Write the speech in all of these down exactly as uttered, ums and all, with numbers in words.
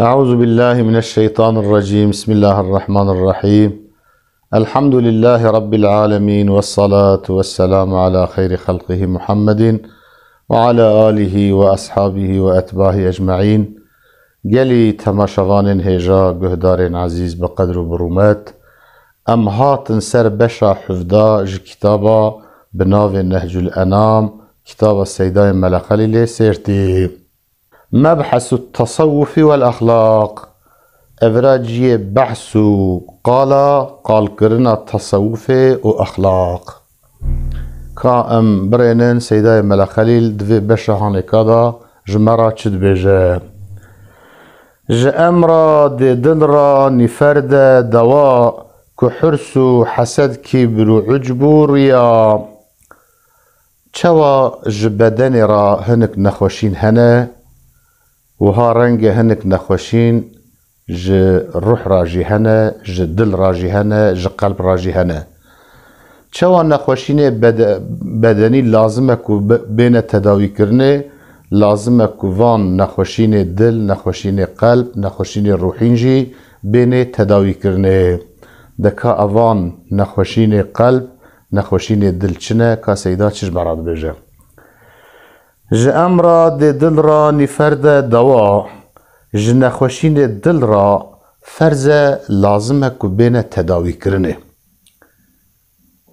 أعوذ بالله من الشيطان الرجيم. بسم الله الرحمن الرحيم. الحمد لله رب العالمين، والصلاة والسلام على خير خلقه محمد وعلى آله وأصحابه وأتباعه أجمعين. Gelî temaşevanên hêja, guhdarên ezîz bi qedr û bi rûmet, em hatin ser beşa hevdeh ji kitaba bi navê Nehcul Enam, kitaba Seydayê Mele Xelîlê Sêrtî. Mebhesu tesewwufî wel exlaq. Evra ciyê behs û qala qalkirina tesewwufê û exlaq. Ka em birênin, Seydayê Mele Xelîl di vê beşa hanêka de ji me re çi dibêje? Ji em re dê dil re nîfer de dewa ku hirs û hesed, kîbir û ucb û riya. Çawa ji bedenê re hinik nexweşîn hene, wiha renge hinik nexweşîn ji ruh re jî hene, ji dil re jî hene, ji qelb re jî hene. Çawa nexweşînê bede-, bedenî lazim e ku bi-, bêne tedawîkirinê, lazim e ku van nexweşînê dil, nexweşînê qelb, nexweşînê ruhîn jî bênê tedawîkirinê. De ka evan nexweşînê qelb, nexweşînê dil çi ne, ka Seyda çi ji me re dibêje? Ji em re dê dil re nîfer de dewa, ji nexweşînê dil re ferz e, lazim e ku bêne tedawîkirinê.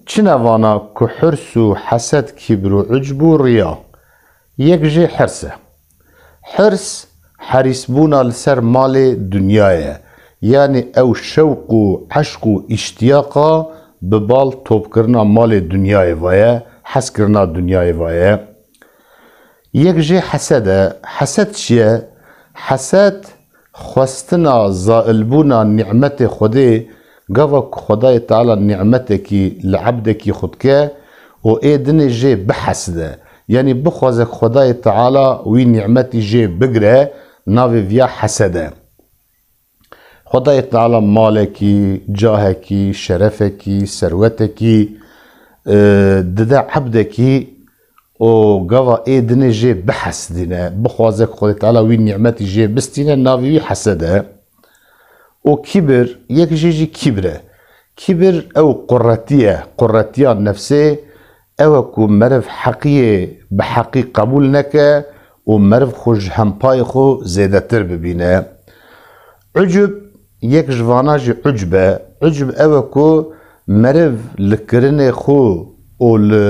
Çi ne vana ku hirs û hesed, kîbir û ucb û riya? Yek jê hirs e. Hirs, herîsbûna li ser malê dinyayê ye. Yanî ew şewq û eşq û îştiyaqa bi bal topkirina malê dinyayê ve ye, hezkirina dinyayê ve ye. Yek jê hesed e. Hesed çi ye? Hesed xwestina zailbûna nîmetê Xwedê, gava ku Xwedayê Teala nîmetekî li ebdekî xwe dike û ê dinê jê biheside. Yanî bixwaze ku Xwedayê Teala wî nîmetî jê bigire, navê viya hesed e. Xwedayê Teala malekî, cahekî, şerefekî, serwetekî, e, dide ebdekî û gava ê dinê jê bihesidîne, bixwaze ku Xwedê Teala wî nîmetî jê bistîne, navê wî hesed e. Û kîbir, yek jê jî kîbir e. Kîbir ew quretî ye, quretiya nefsê, ew e ku meriv heqiyê bi heqî qebûl neke û meriv xwe ji hempayê xwe zêdetir bibîne. Ucb, yek ji vana jî ucb e. Ucb ew e ku meriv li kirinê xwe û li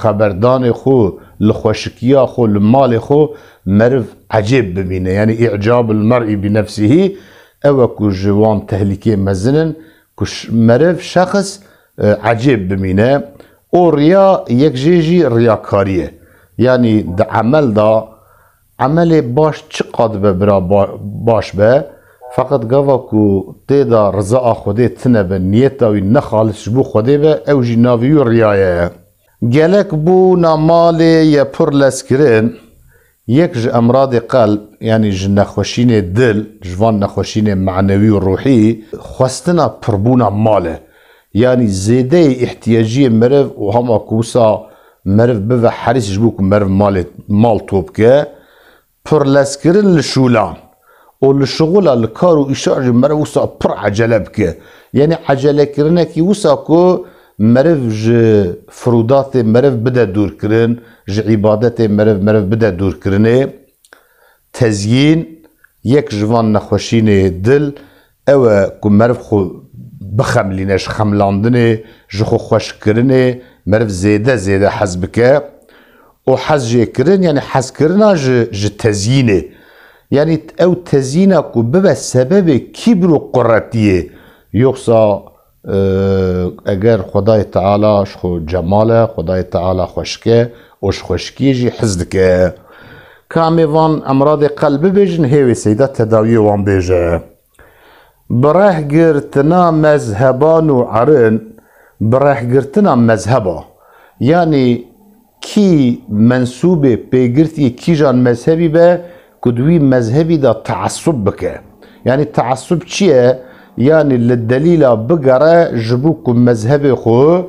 xeberdanê xwe, li xweşikiya xwe, li malê xwe meriv ecêb bibîne. Yanî îcabul mer'î bi nefsihî, ew e ku ji wan tehlîkê mezin in, ku ş-, meriv, şexs, e, ecêb bimîne. Û riya, yek jê jî riyakarî ye. Yanî di emel de, emelê baş çiqa dibe bira ba-, baş be, feqet gava ku tê de rizaa Xwedê tine be, niyeta wî ne xalis ji bo Xwedê be, ew jî navê wî riya ye. Gelek bûna malê ye pir lezkirin, yek ji emradê qelb, yanî ji nexweşînê dil, ji van nexweşînê manewî û ruhî, xwestina pirbûna mal e. Yanî zêdeyê îhtiyaciyê meriv û hema ku wisa meriv bive herîs ji bo ku meriv malê, mal top bike, pirlezkirin li şûlan û li şixula, li kar û îşa jî meriv wisa pir ecele bike. Yanî ecelekirinekî wisa ku meriv ji firûdatê meriv bide dûrkirin, ji îbadetê meriv, meriv bide dûrkirinê. Tezyîn, yek ji van nexweşînê dil, ew e ku meriv xwe bixemlîne, ji xemlandinê, ji xwe xweşkirinê meriv zêde zêde hez bike. Û hez jê kirin, yanî hezkirina ji, ji tezyînê. Yanî ew tezyîna ku bibe sebebê kîbr û quretiyê. Yoksa, e, eger Xwedayê Teala ji xwe cemal e, Xwedayê Teala xweşik e û ji xweşikiyê jî hez dike. Ka em ê van emradê qelb bibêjin, hê wê Seyda tedawiyê wan bêje. Birehgirtina mezheban û erin, birehgirtina mezheba. Yanî kî mensûbê pêgirtî kîjan mezhebî be, ku di wî mezhebî de teessub bike. Yanî teessub çi ye? Yanî li delîla bigere ji bo ku mezhebê xwe,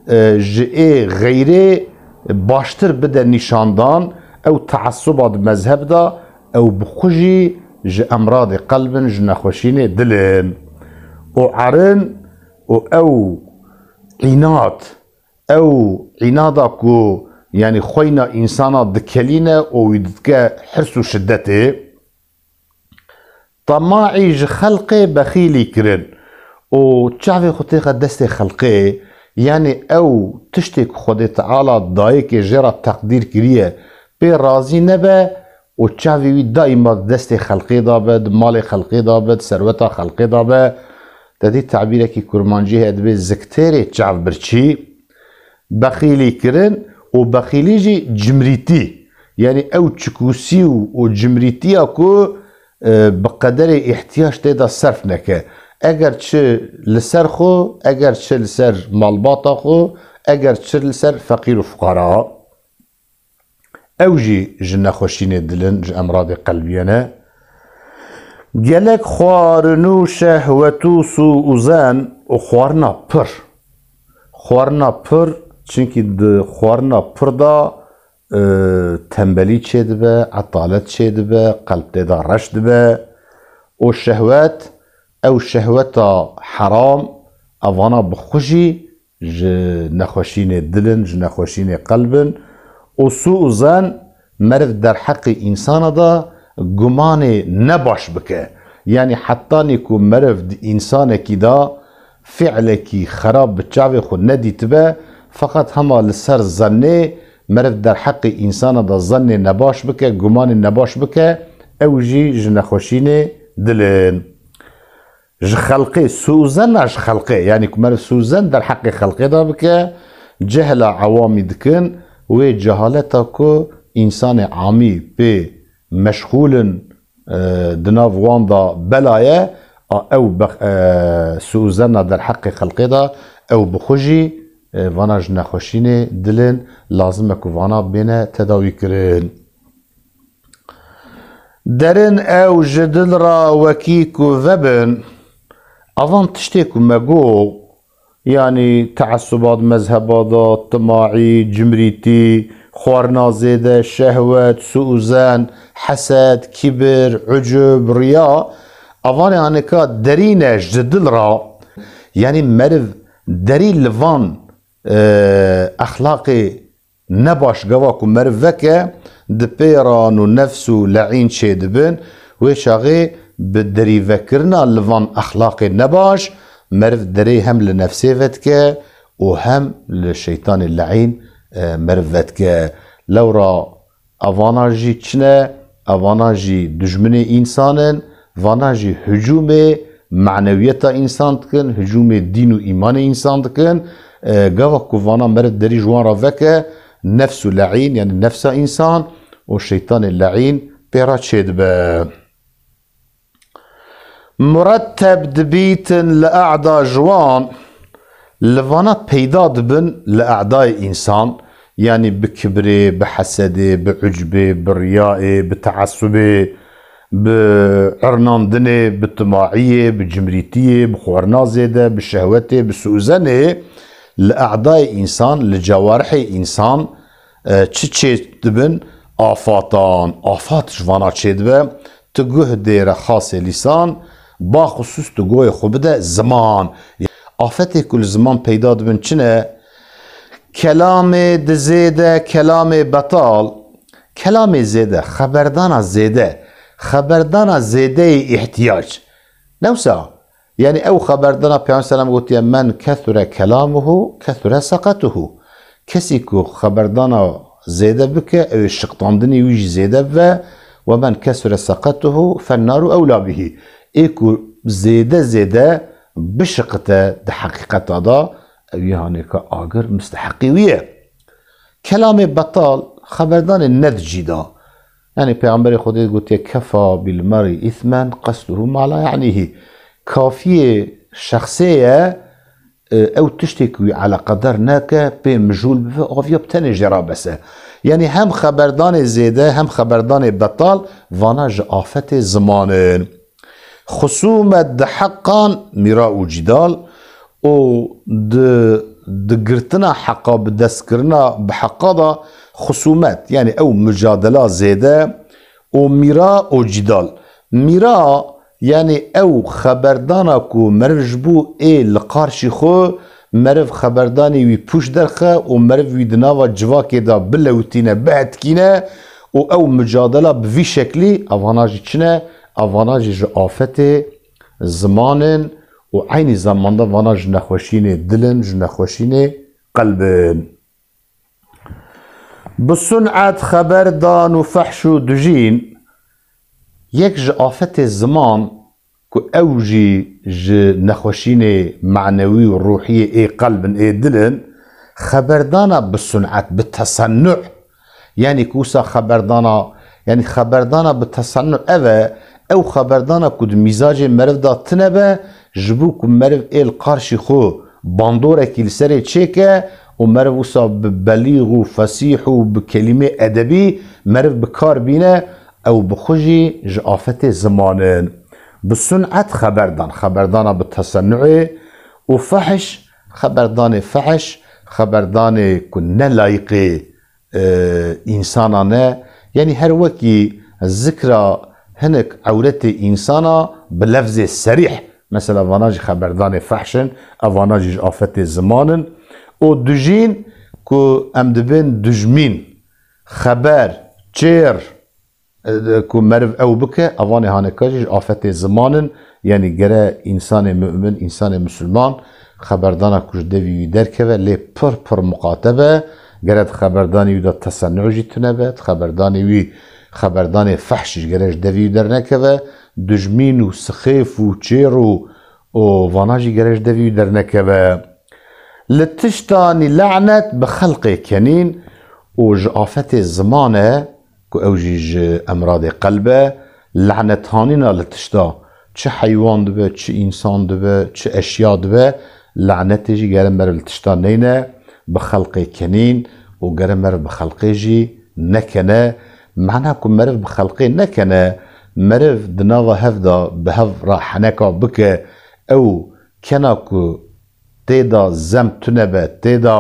e, ji ê xeyrê baştir bide nîşandan, ew teessuba di mezheb de, ew bi xwe jî ji emradê qelb in, ji nexweşînê dil in. Û erin û ew înat, ew înada ku, yanî xweyna însana dikelîne û wî didike hirs û şidetê. Temaî ji xelqê bexîlî kirin û çavê xwe têxe destê xelqê, yanî ew tiştê ku Xwedê Teala dayikê jê re teqdîr kiriye, pê razî nebe û çavê wî daîma di destê xelqê de be, di malê xelqê de be, di serweta xelqê de be. Te dî tabîrekî kurmancî heye, dibê ziktêrê çavbirçî, bexîlî kirin û bexîlî jî cimrîtî. Yanî ew çikûsî û, û cimrîtiya ku, e, bi qederê îhtiyac tê de serf neke. Eger çi li ser xwe, eger çi li ser malbata xwe, eger çi li ser feqîr û fuqara. Ew jî ji nexweşînê dil in, ji emradê qelbiyê ne. Gelek xwarin û şehwet û sû û zen û xwarina pir. Xwarina pir, çimkî di xwarina pir de, e, tembelî çêdibe, etalet çêdibe, qelb tê de reş dibe. Û şehwet, ew şehweta heram, evana bi xwe jî ji nexweşînê dil in, ji nexweşînê qelb in. Û sû û zen, meriv derheqê însana de gumanê nebaş bike. Yanî hetanî ku meriv di însanekî de fiilekî xerab bi çavê xwe nedîtibe, feqet hema li ser zennê meriv derheqê însana de zennê nebaş bike, gumanê nebaş bike, ew jî ji nexweşînê dil in. Ji xelqê, sû û zenna ji xelqê, yanî ku meriv sû û zen derheqê xelqê de bike, cehla ewamî dikin, wê cehaleta ku însanê amî pê meşxûl in, e, di nav wan de bela ye, a, ew bex-, e, sû û zenna derheqê xelqê de, ew bi xwe jî, e, vana ji nexweşînê dil in, lazim e ku vana bêne tedawî kirin. Derin ew ji dil re wekî ku vebin, avan tiştê ku me got, yanî teessubat mezheba de, timaî, cimrîtî, xwarina zêde, şehwet, sû û zen, hesed, kibir, ucub, riya, avan ê anika derî ne ji dil re, yanî meriv derî li van, e, exlaqê nebaş gava ku meriv veke, di pê re nû nefs û leîn çêdibin, wê çaxê bi derîvekirina li van exlaqê nebaş, meriv derê hem li nefsê vedike û hem li şeytanê leîn, e, meriv vedike. Lewra evana jî çi ne? Evana jî dijminê însan in, vana jî hicûmê manewiyeta însan dikin, hicûmê dîn û îmanê însan dikin. E, gava ku vana meriv derî ji wan re veke, nefs û leîn, yanî nefsa însan û şeytanê leîn pê re çêdibe. Muretteb dibîtin li eda ji wan, li vana peyda dibin li edayê însan, yanî bi kibirê, bi hesedê, bi ucbê, bi riyayê, bi teesubê, bi irnandinê, bi timaîyê, bi cimrîtiyê, bi xwarina zêde, bi şehwetê, bi sûzenê, li edayê însan, li cewarihê însan, e, çi çê dibin? Afatan. Afat ji vana çêdibe. Tu guh dêre xasê lîsan, baxusûs tu goyê xwe bide ziman. Afetê ku li ziman peyda dibin çi ne? Kelamê di zêde, kelamê betal. Kelamê zêde, xeberdana zêde, xeberdana zêdeyê îhtiyac. Ne wisa? Yanî ew xeberdana Peyxember selam gotiye, "Men kesure kelamuhu, kesure seqetuhu." Kesî ku xeberdana zêde bike, ew ê şiqtandinê wî jî zêde bibe. "Ve men kesure seqetuhu, fennaru ewla bihi." Ê ku zêde zêde bişiqite di heqîqeta de, ew yê hanêka agir misteheqî wî ye. Kelamê betal, xeberdanê ne di cî de. Yanî Peyxemberê Xwedê gotiye, "Kefa bil mer'i îsmen qesduhu ma la ya'nîhî." Kafiyê şexsê ye, e, ew tiştê ku wî eleqedar neke, pê mijûl bibe, aviya bi tenê jê re bes e. Yanî hem xeberdanê zêde, hem xeberdanê betal, vana ji afetê ziman in. Xusûmet di heqan, mîra û cîdal, û di, di girtina heqa, bi destkirina bi heqa de xusûmet, yanî ew mucadela zêde û mîra û cîdal. Mîra, yanî ew xeberdana ku meriv ji bo ê li qarşî xwe, meriv xeberdanê wî pûç derxe û meriv wî di nava civakê de bilewitîne, bihetkîne û ew micadela bi vî şeklî, evana jî çi ne? Evana jî ji afetê ziman in û eynî zamanda vana ji nexweşînê dil in, ji nexweşînê qelb in. Bi sun'et, xeberdan û fehş û dijîn, yek ji afetê ziman ku ew jî ji nexweşînê manewî û ruhiyê ê qelb in, ê dil in, xeberdana bi sun'et, bi tesennu, yanî ku wisa xeberdana, yanî xeberdana bi tesennu ev e, ew xeberdana ku di mîzacê meriv de tune be, ji bo ku meriv ê li qarşî xwe bandorekî li serê çêke û meriv wisa bi belîx û fesîh û bi kelîmê edebî meriv bi kar bîne, ew bi xwe jî ji afetê ziman in. Bi sun'et xeberdan, xeberdana bi tesennuê û fehş, xeberdanê fehş, xeberdanê ku ne layiqê, e, însana ne. Yanî her wekî zikra hinek ewretê însana bi lefzê serîh. Mesela vana jî xeberdanê fehş in, evana jî ji afetê ziman in. Û dijîn ku em dibên dijmîn, xeber, çêr, e, ku meriv ew bike, evanê haneka jî ji afetê ziman in. Yanî gere însanê mu'min, însanê misilman xeberdana ku ji devî wî derkeve, lê pir pir muqate be. Gere di xeberdanê wî de tesennu jî tune be, di xeberdanê wî, xeberdanê fehş jî gere ji devî wî dernekeve, dijmîn û sixêf û çêr û, û vana jî gere ji devî wî dernekeve. Li tiştanî lanet bi xelqê kenîn û ji afetê ziman e ku ew jî ji emradê qelb e, lanethanîna li tişta, çi heywan dibe, çi însan dibe, çi eşya dibe, lanetê jî gere meriv li tişta neyne, bi xelqê kenîn û gere meriv bi xelqê jî nekene. Mana ku meriv bi xelqê nekene, meriv di nava hev de bi hev re heneka bike, ew kena ku tê de zem tune be, tê de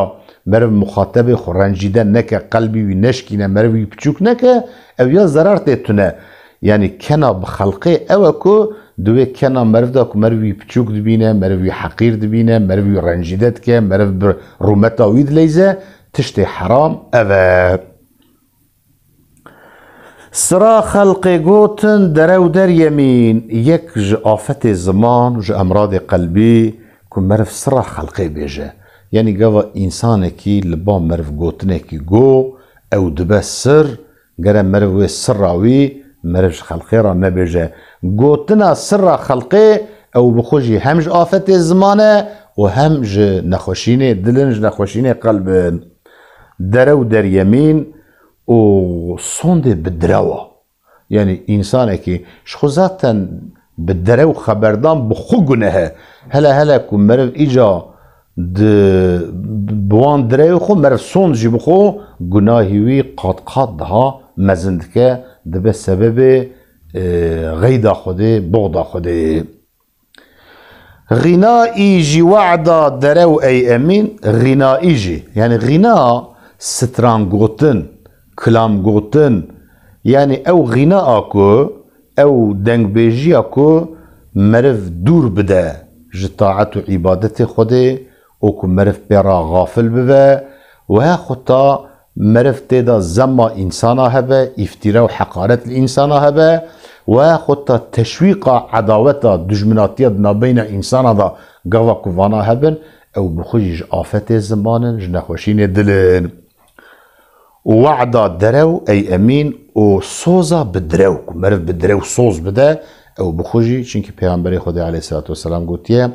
meriv muxatebê xwe rencîde neke, qelbî wî neşkîne, meriv wî piçûk neke, ew ya zerar tê tune. Yanî kena bi xelqê ew e ku di wê kena meriv de ku meriv wî piçûk dibîne, meriv wî heqîr dibîne, meriv wî rencîde dike, meriv bi rûmeta wî dileyze, tiştê heram ev e. Sira xelqê gotin derew deryemîn, yek ji afetê ziman, ji emradê qelbî, ku meriv sira xelqê bêje. Yanî gava însanekî li ba meriv gotinekî go, ew dibe sir, gere meriv wê sira wî meriv ji xelqê re nebêje. Gotina sira xelqê, ew bi xwe jî hem ji afetê ziman e û hem ji nexweşînê dil in, ji nexweşînê qelb in. Derew deryemîn, û sondê bi direwa. Yanî însanekî ji xwe zaten bi derew xeberdan bi xwe guneh e. Hele hele ku meriv îca di, bi wan direwê xwe meriv sond jî bi xwe gunahî wî qat qat daha mezin dike, dibe sebebê, e, xeyda Xwedê, boxda Xwedê. Xînaî jî we'da derew ey emîn, xînaî jî. Yanî xîna stran gotin, kilam gotin. Yanî ew xîna a ku, ew dengbêjiya ku meriv dûr bide ji taet û îbadetê Xwedê û ku meriv pê re xafil bibe, weha xwe ta meriv tê de zemma însana hebe, îftîra û heqaret li însana hebe, weha xwe ta teşwîqa edaweta, dijminatiya di navbeyna însana de gava ku vana hebin, ew bi xwe jî ji afetê ziman in, ji nexweşînê dil in. Û we'da derew ey emîn û soza bi direw, ku meriv bi direw soz bide, ew bi xwe jî, çimkî Pêxemberê Xwedê aleyhisselatu vesselam gotiye,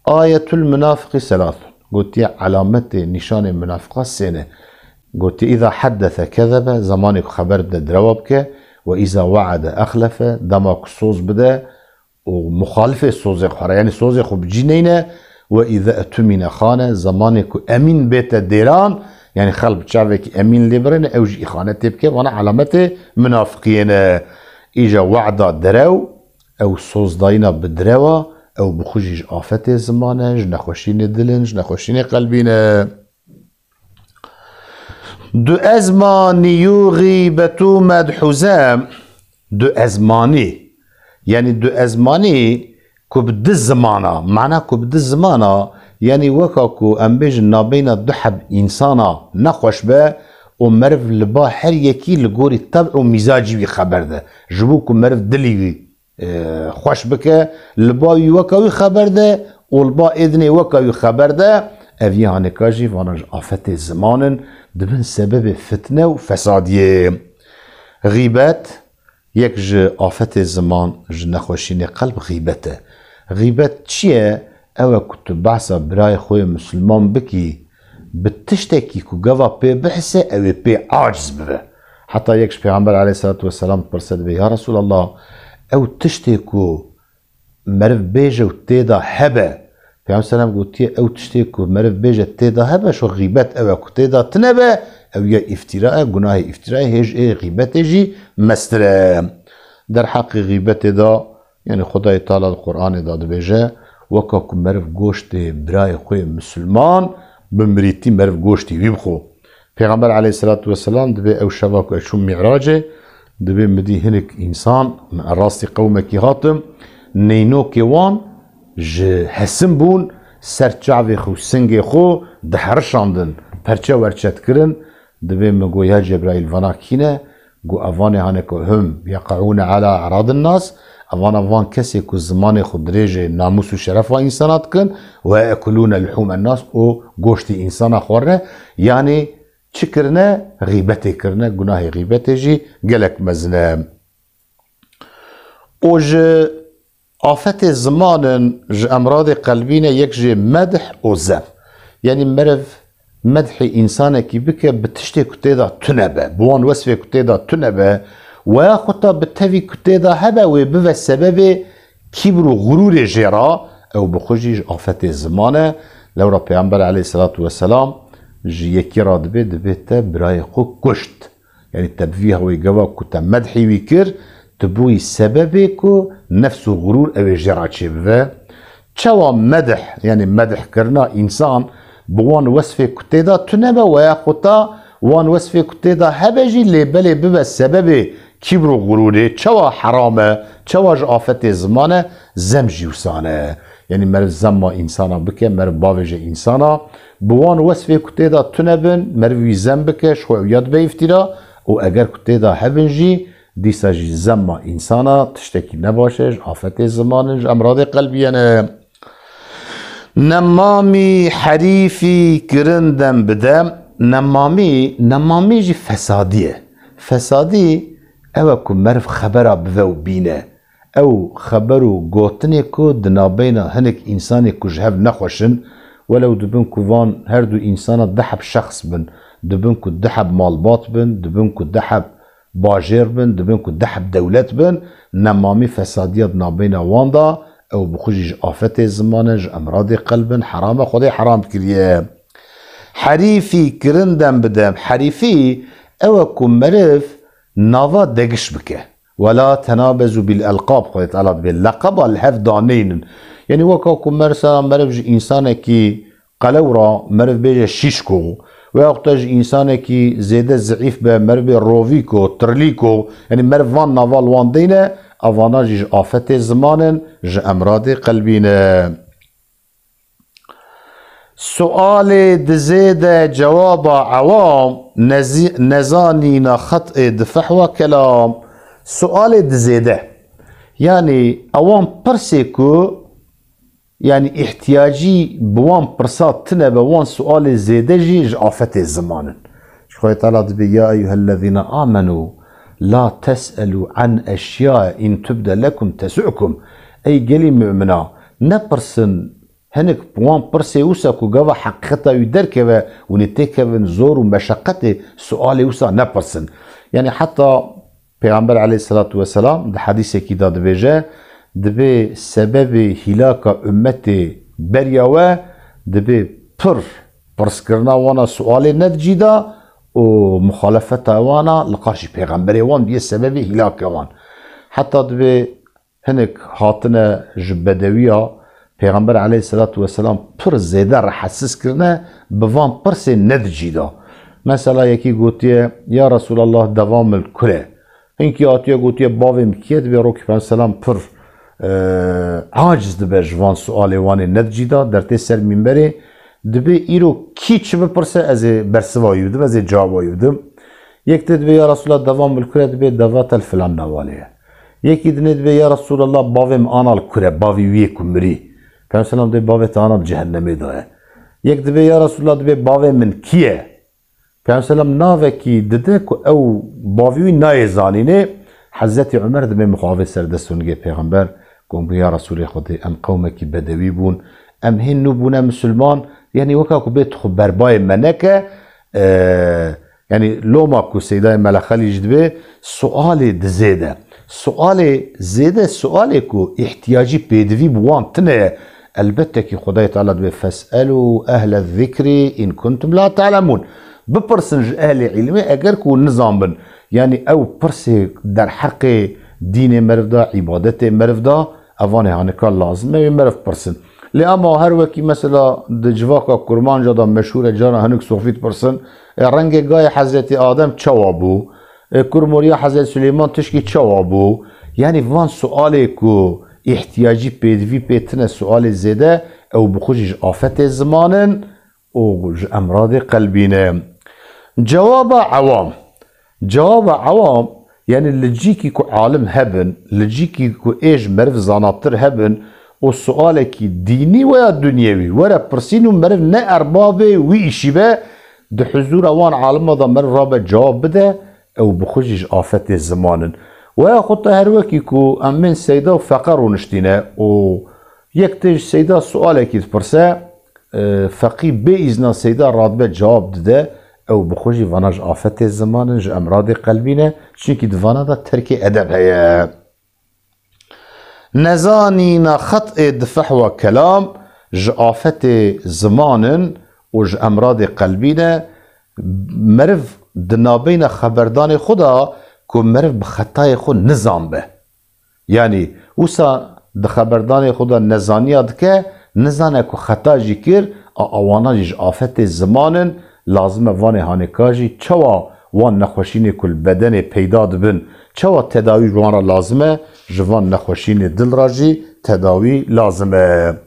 Ayetul munafiqî selasun. Gotiye, elametê, nîşanê munafiqa sê ne. Gotiye, îza heddese kezebe, zemanê ku xeber bide direwa bike, we îza we'ede exlefe, dema ku soz bide û muxalifê sozê xwe re, yanî sozê xwe bi cî neyne, we îza etumîne xane, zemanê ku emîn bête dêran, yanî xelk bi çavekî emîn lê birêne, ew jî îxanetê bike, vana elametê munafiqiyê ne. Îja we'da derew, ew sozdayîna bi direwa, ew bi xwe jî ji afetê ziman e, ji nexweşînê dil in, ji nexweşînê qelbî ne. Du ezmanî yû xîbetû medhûze, du ezmanî, Yanî du ezmanî ku bi du zimana, mana ku bi du zimana, yanî weka ku em bêjin nabeyna du heb însana nexweş be û meriv li ba her yekî li gorî teb û mîzacî wî xeber de. Ji bo ku meriv dilî wî, e, xweş bike, li ba wî weka wî xeber de û li ba ê dinê weka wî xeber de, ev yê haneka jî vana ji afetê ziman in, dibin sebebê fitne û fesadiyê. Xîbet, yek ji afetê ziman, ji nexweşînê qelb xîbet e. Xîbet çi ye? Ew e ku tu behsa birayê xwe yê misilman bikî, bi tiştekî ku gava pê bihise, ew ê pê aciz bibe. Heta yek ji Pêxember aleyhisselatu vesselam dipirse, dibê, Ya Resulallah, ew tiştê ku meriv bêje û tê de hebe. Peygamber selam gotiye, ew tiştê ku meriv bêje tê de hebe, şo xîbet ew e ku tê de tine be, ew ya îftira e, gunahê îftira ye, hêj ê xîbetê jî mestir e. Derheqê xîbetê de, yanî Xwedayê Teala di Qur'anê de dibêje, weka ku meriv goştê birayê xwe yê misilman bi mirîtî meriv goştê wî bixwe. Pêxember aleyhisselatu vesselam dibê ew şeva ku ez çûm Mî'racê, dibê min dî hinek însan, min rastî qewmekî hatim, neynokê wan ji hesin bûn, ser çavê xwe û singê xwe diherişandin, perçe werçe dikirin. Dibê min got, Ya Cebraîl, vana kî ne? Got, Evanê haneko hum yeqeûne ala e'radin nas, evana van kesê ku zimanê xwe dirêjê namûs û şerefa însana dikin, we yekulûne luhûmen nas, û goştê însana xwarine, yanî çi kirine? Xîbetê kirine, gunahê xîbetê jî gelek mezin e. Û ji afetê ziman in, ji emradê qelbî ne, yek jê medh û zem. Yanî meriv medhê însanekî bike bi tiştê ku tê de tune be, bi wan wesfê ku tê de tune be, weya xwe ta bi tevî ku tê de hebe wê bibe sebebê kîbr û xurûrê jê re, ew bi xwe jî ji afetê ziman e. Lewra Peygamber aleyhisselatu vesselam ji yekî re dibê, dibê te birayê xwe kuşt. Yanî te bi vî hewê gava ku te medhî wî kir, tu bûyî sebebê ku nefs û xurûr ew ê jê re çêbibe. Çawa medh, yanî medhkirina însan bi wan wesfê ku tê de tune be, weya xwe ta wan wesfê ku tê de hebe jî, lê belê bibe sebebê kîbr û xurûrê, çawa heram e, çawa ji afetê ziman e, zem jî wisa ne. Yanî meriv zemma însana bike, meriv bavêje însana, bi wan wesfê ku tê de tune bin, meriv wî zem bike, ji xwe ew ya dibe îftira, û eger ku tê de hebin jî, dîsa jî zemma însana tiştekî nebaş e, ji afetê ziman in, ji emradê qelbî ye ne. Nemamî herîfî kirin dem bi dem. Nemamî, nemamî jî fesadî ye. Fesadî ew e ku meriv xebera bive û bîne. Ew xeber û gotinê ku di navbeyna hinek însanê ku ji hev nexweş in, welew dibin ku van her du însana du heb şexs bin, dibin ku du heb malbat bin, dibin ku du heb bajêr bin, dibin ku du heb dewlet bin, nemamî, fesadiya di navbeyna wan de, ew bi xwe jî ji afetê ziman e, ji emradê qelb in, heram e, Xwedê heram kiriye. Herîfî kirin dem bi dem. Herîfî ew e ku meriv nava degiş bike. Wela tenabezu bil elqab, Xwedê Teala dibê leqeba li hev daneynin. Yanî weka ku mesela meriv ji însanekî qelew re meriv bêje şîşko, veyahût ji însanekî zêde zeîf be meriv bê rovîko, tirlîko, yanî meriv van nava li wan deyne, evana jî ji afetê ziman in, ji emradê qelbî ne. Sualê dizêde cewaba ewam, nezî-, nezanîna xetê difehwa kelam. Sualê dizêde. Yanî ewan pirsê ku, yanî îhtiyacî bi wan pirsa tine be, wan sualê zêde jî ji afetê ziman in. Ji Xwedê Teala dibê, "Ya eyyuhellezîne amenû, la tes'elû an eşyae in tubde lekum tesu'kum." Ey gelî mumina, nepirsin. Hinek wan pirsê wisa ku gava heqîqeta wî derkeve, hûn ê têkevin zor û meşeqetê, sualê wisa nepirsin. Yanî heta Pêxember aleyhisselatu vesselam di hedîsekî de dibêje, dibê sebebê hîlaka ummetê beriya we, dibê pir pirskirina wana sualê ne di cî de û muxalefeta wana li qarşî pêxemberê wan bûye sebebê hîlaka wan. Heta dibê hinek hatine ji bedewiya, Pêxember aleyhisselatu vesselam pir zêde rehetsiz kirine, bi van pirsê ne di cî de. Mesela yekî gotiye, "Ya Resulallah, deva min li kur e?" Hinkî hatiye gotiye, bavê min kî ye? Dibê rokî Peyxember selam pir, e, aciz dibe ji van sualê wan ê, nedicîda dertê ser mînberê, dibê îro kî çi bipirse ez ê bersiva wî bidim, ez ê cewaba wî bidim. Yek tê dibê, ya Resulallah, deva min li ku ye? Dibê, deva te li filan nava lê ye. Yekî dinê dibê, ya Resulallah, bavê min ana li ku ye, bavê wî yê ku mirî? Peyxember selam dibê, bavê te ana li cehennemê de ye. Yek dibê, ya Resulallah, dibê, bavê min kî ye? Peyxember selam navekî dide ku ew bavê wî nayê zanînê. Hezretî Omer dibê mixabê ser dest û nigê Pêxember, ku hûn bûn, ya Resûlê Xwedê, em qewmekî bedewî bûn, em hîn nû bûne misilman, yanî weka ku bê tu xwe berbayê me neke, e, yanî loma ku Seydayê Melexelî jî dibê, sualê di zêde. Sualê zêde, sualê ku îhtiyacî pêdivî bi wan tine ye. Elbette ki Xwedayê Teala dibê, "Fes'elû ehle zikrî in kuntum la ta'lemûn." Bipirsin ji ehlê îlmê eger ku hûn nizan bin. Yanî ew pirsê derheqê dînê meriv de, îbadetê meriv de, evanê hanika lazim e wê meriv pirsin. Lê ema her wekî mesela di civaka kurmanca de meşhûr e, cara hinek sofî dipirsin, e, rengê gayê Hezretî Adem çawa bû? E, kurmoriya Hezretî Silêman tişkî çawa bû? Yanî van sualê ku îhtiyacî pêdivî pê tine, sualê zêde, ew bi xwe jî ji afetê ziman in û ji emradê qelbî ne. Cewaba ewam. Cewaba ewam, yanî li cîkî ku alim hebin, li cîkî ku ê ji meriv zanatir hebin û sualekî dînî weya dunyewî were pirsîn û meriv ne erbabê wî îşî be, di huzûra wan alima de meriv rabe cewab bide, ew bi xwe jî ji afetê ziman in. Weya xwe te her wekî ku em bên Seyda û Feqe rûniştîne û yek tê ji Seyda sualekî dipirse, e, Feqî bê îzna Seyda radibe cewab dide, ew bi xwe jî vana ji afetê ziman in, ji emradê qelbî ne, çunkî di vana de terkê edeb heye. Nezanîna xet'ê di fehwa kelam ji afetê ziman in û ji emradê qelbî ne. Meriv di navbeyna xeberdanê xwe de ku meriv bi xetayê xwe nizan be. Yanî wisa di xeberdanê xwe de nezaniya dike, nizane ku xeta jî kir, a, awana jî ji afetê ziman in, lazim e vanê hanêka jî çawa wan nexweşînê ku li bedenê peyda dibin, çawa tedawî ji wan re lazim e, ji van nexweşînê dil re jî tedawî lazim e.